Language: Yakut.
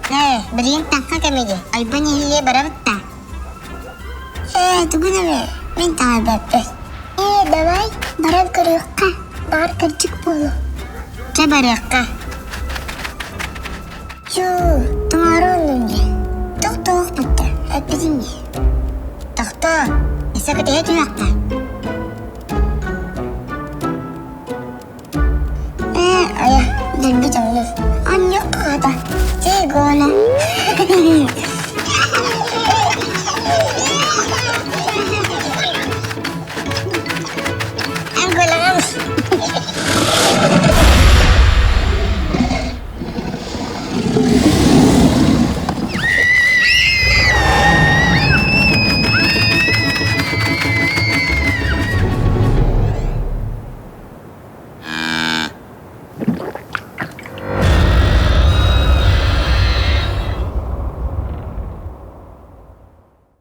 Ээ, билигин таҥха кэмэ дии, ойбон иһиллиэ барабыт да. Ээ, тугун эмэ, мин таҥарбаппын. Ээ, давай, баран көрүөххэ, баҕар кырдьык буолуо. Чэ, барыахха. Чуу, таҥара оннун дии. Тохтоох бутта, эппитиҥ дии. Тохтоо, өссө кэтэһэ түһүөххэ. Ээ, айа, дэлби тоҥнум. Анньык хаата, чэй гона. Анголаҕам.